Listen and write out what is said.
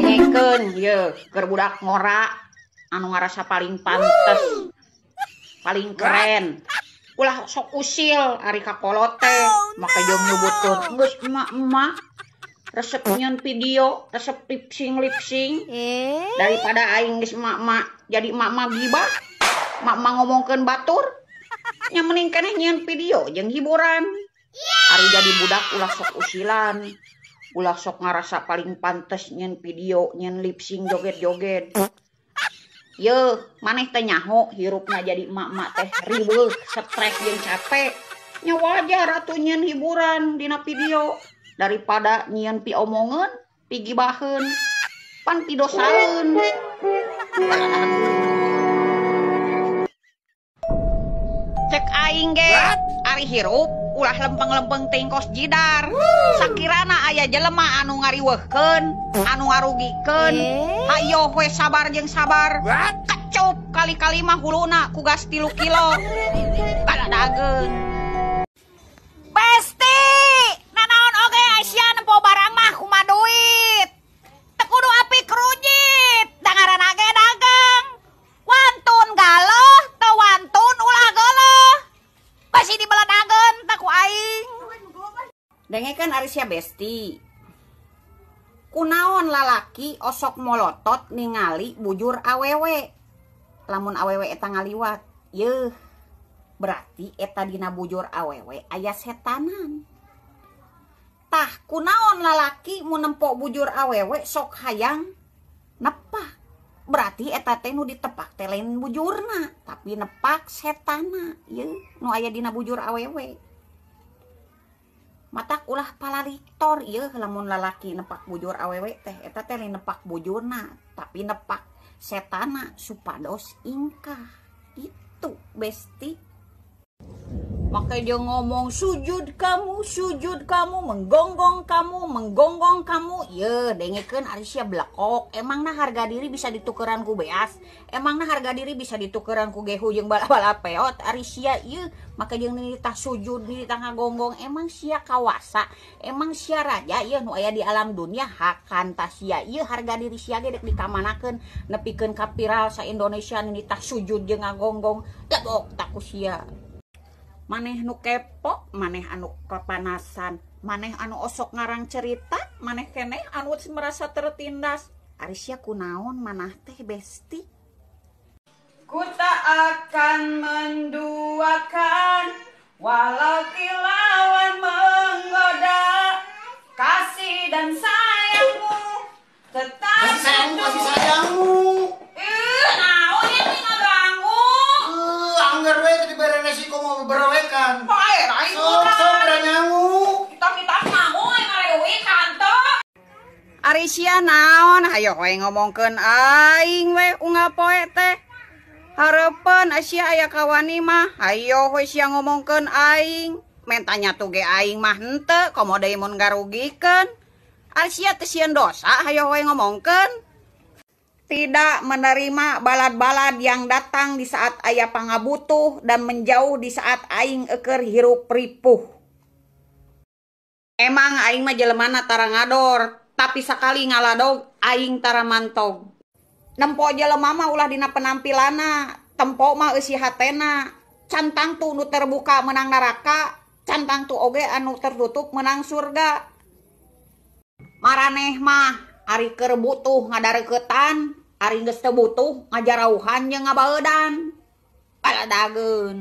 Dengekeun ye keur budak ngora anu ngarasa paling pantes, paling keren. Ulah sok usil ari ka kolot teh, make jeung nyebutkeun geus emak-emak resep nyeun video, resep lip sync lip sync. Daripada aing geus emak-emak jadi emak-emak gibah, emak-emak ngomongkeun batur, nya mending keneh nyieun video jeung hiburan. Ari jadi budak ulah sok usilan, ulah sok ngarasa paling pantes nyeun video, nyeun lip sync joget-joget. Yeuh, maneh teh nyaho hirupna jadi emak-emak teh riweuh, stres jeung capek. Nya wajar atuh nyieun hiburan dina video daripada nyieun piomongeun, pigibaheun, pan pidosaeun. Cek aing ge, ari hirup ulah lempeng-lempeng teuing kos jidar. Sakirana aya jelema anu ngariweuhkeun, anu ngarugikeun, hayoh we sabar jeung sabar. Kecup kali-kali mah huluna ku gas 3 kilo. Kadadageun. Besti, nanaon oge Aisyah nempo barang mah kumaha duit. Teu kudu api kerujit, da ngaranna ge dagang. Wantun galoh, teu wantun ulah geuleuh. Basi dibeledageun tah ku aing. Dengekeun ari sia besti. Kunaon lalaki osok molotot ningali bujur awewe. Lamun awewe eta ngaliwat, yeuh, berarti eta dina bujur awewe aya setanan. Tah kunaon lalaki mun nempo bujur awewe sok hayang nepak. Berarti eta teh nu ditepak teh lain bujurna, tapi nepak setana, yeuh, nu aya dina bujur awewe. Matak ulah palaliktor yeuh lamun lalaki nepak bujur awewe teh eta teh lain nepak bujurna, tapi nepak setana supados ingkah. Itu besti. Makanya dia ngomong sujud kamu, menggonggong kamu, menggonggong kamu. Ye, dengekeun ari sia blekok. Emangna harga diri bisa ditukeran ku beas? Emangna harga diri bisa ditukeran ku gehu jeung bala-bala peot? Ari sia ieu make jeung nitah sujud, nitah ngagonggong. Emang sia kawasa? Emang sia raja ieu nu aya di alam dunia? Hakan tah sia ieu harga diri sia ge dek dikamanakeun nepikeun ka viral sa Indonesia nitah sujud jeung ngagonggong. Lebok tak ku sia. Maneh nu kepo, maneh anu kepanasan, maneh anu osok ngarang cerita, maneh keneh anu merasa tertindas. Ari sia kunaon manah teh besti? Ku tak akan menduakan walau kilauan menggoda, kasih dan sayangmu tetap kasih sayangmu, kasih sayangmu. Naon ieu ngaganggu? Anggar we tadi bere resiko mau berewekan. Pae aing sok sok beranyangu. Kita ngangu aing ngareui kanto. Ari sia naon hayo we ngomongkeun aing we unggal poe teh. Hareupeun sia aya kawani mah hayo we sia ngomongkeun aing. Mentanya tuh ge aing mah henteu komo deui mun ngarugikeun. Ari sia teh sieun dosa hayo we ngomongkeun. Tidak menerima balad-balad yang datang di saat aya pangabutuh dan menjauh di saat aing eukeur hirup ripuh. Emang aing mah jelemana tara ngador, tapi sakali ngaladog aing tara mantog. Nempo jelema mah ulah dina penampilanna, tempo mah eusi hatena. Cantang tu nu terbuka menang neraka, cantang tu oge anu tertutup menang surga. Maraneh mah ari keur butuh ngadareukeutan, ari geus teu butuh ngajarauhan jeung ngabaeudan. Paladageun.